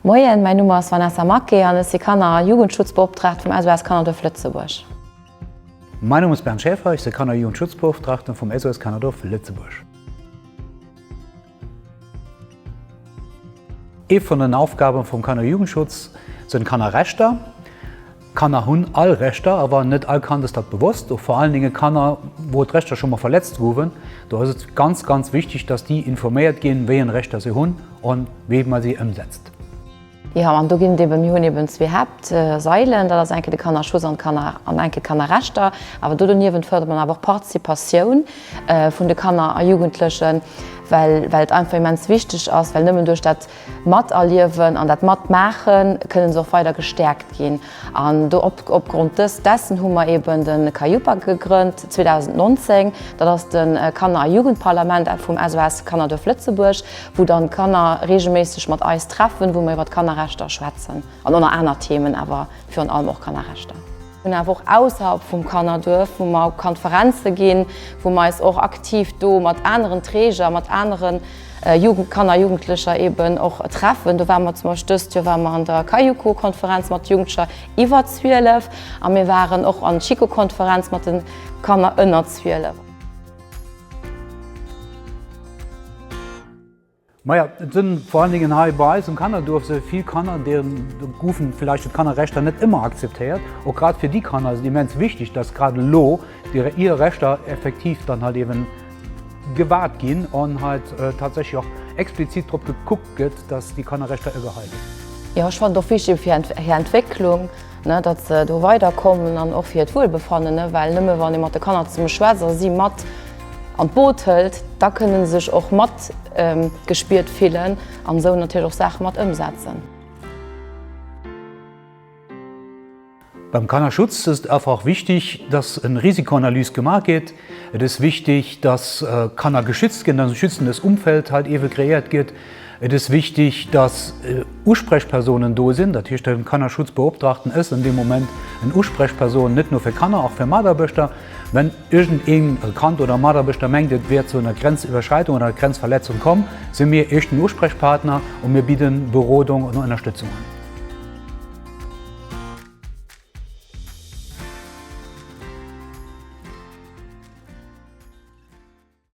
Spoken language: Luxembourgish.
Moien, mäin Numm ass Vanessa Maquet an ech si Kanner a Jugendschutzbeoptraagt vum SOS Kannerduerf Lëtzebuerg. Mein Numm ass Bernd Schäfer, ech si Kanner a Jugendschutzbeoptraagten vum SOS Kannerduerf Lëtzebuerg. Ee vun den Aufgaben vum Kanner a Jugendschutz sënn Kannerrechter. Kanner hunn all Rechter, awer net all Kand ass dat bewosst, och vor allen Dinge Kanner, wou d'Rechter scho mol verletzt gouwen. Do ass et ganz, ganz wichteg, dass déi informéiert ginn, wéi en Rechter se hunn an wéi man si ëmsetzt. Jo, an do ginn et eben, mir hunn eben zwee Haaptsailen, dat ass eng Kéier de Kannerschutz an d'Kanner an eng Kéier d'Kannerrechter. Awer do doniewent fërdert man awer och Participatioun vun de Kanner a Jugendlechen, well well et einfach immens wichteg ass, well nëmmen duerch dat Materliewen an dat Matmaache kënnen se och weider gestäerkt ginn. An do op opgrond dës dessen hu mer eben de Kajupa gegrënnt 2019. Dat ass de Kanner a Jugendparlament vum SOS Kannerduerf Lëtzebuerg, wou dann d'Kanner reegelméisseg mat eis treffen, wou mer iwwer d'Kannerrechter schwätzen an ënner aner Themen, awer virun allem och Kannerrechter. Hunn awer och ausserhalb vum Kannerduerf, wou mer op Konferenze ginn, wou mer eis och aktiv do mat aneren Träger, mat anere Jugend, Kanner, Jugendlecher eben och treffen. Do ware mer zum Beispill dëst Joer ware mer an der Kayuko-Konferenz mat Jugendlecher iwwer 12 a mir waren och an d'Chiko-Konferenz mat de Kanner ënner 12. Maja, et sinn vor allen Dingen hei bei eis um Kannerduerf sou vill Kanner, deeren goufen vielleicht d'Kannerrechter net ëmmer akzeptéiert. Och grad fir déi Kanner ass et immens wichtig, dass grad elo déi hir Rechter effektiv dann halt eben gewahrt ginn an halt tatsächlich och explizit drop gekuckt gëtt, dass déi Kannerrechter ugehal ginn. Jo, ech fannen et och wichtig fir hir Entwécklung, ne, datt se do weiderkommen an och fir hiert Wuelbefannen, ne, well nëmme wann ee mat de Kanner zesumme schwätzt a si mat an d'Boot hëlt, da kënne se sech och mat gespiert fillen an esou natierlech och Saache mat ëmsetzen. Beim Kannerschutz ass et einfach wichtig, dass eng Risikoanalyse gemaach gétt. Et ass wichtig, dass Kanner geschützt ginn, dass e schützendes Umfeld halt ewe kreéiert gétt. Et ass wichtig, dass Usprechpersonen do sinn, dat heescht, de Kannerschutzbeoptrachten ass an deem Moment en Usprechperson, net nur fir Kanner, och fir Mataarbechter. Wenn iergendeen Kand oder Mataarbechter mengt, et wär zu einer Grenzüberschreitung oder einer Grenzverletzung komm, si mir éischten Usprechpartner und mir bidden Berodung und Ënnerstëtzung un.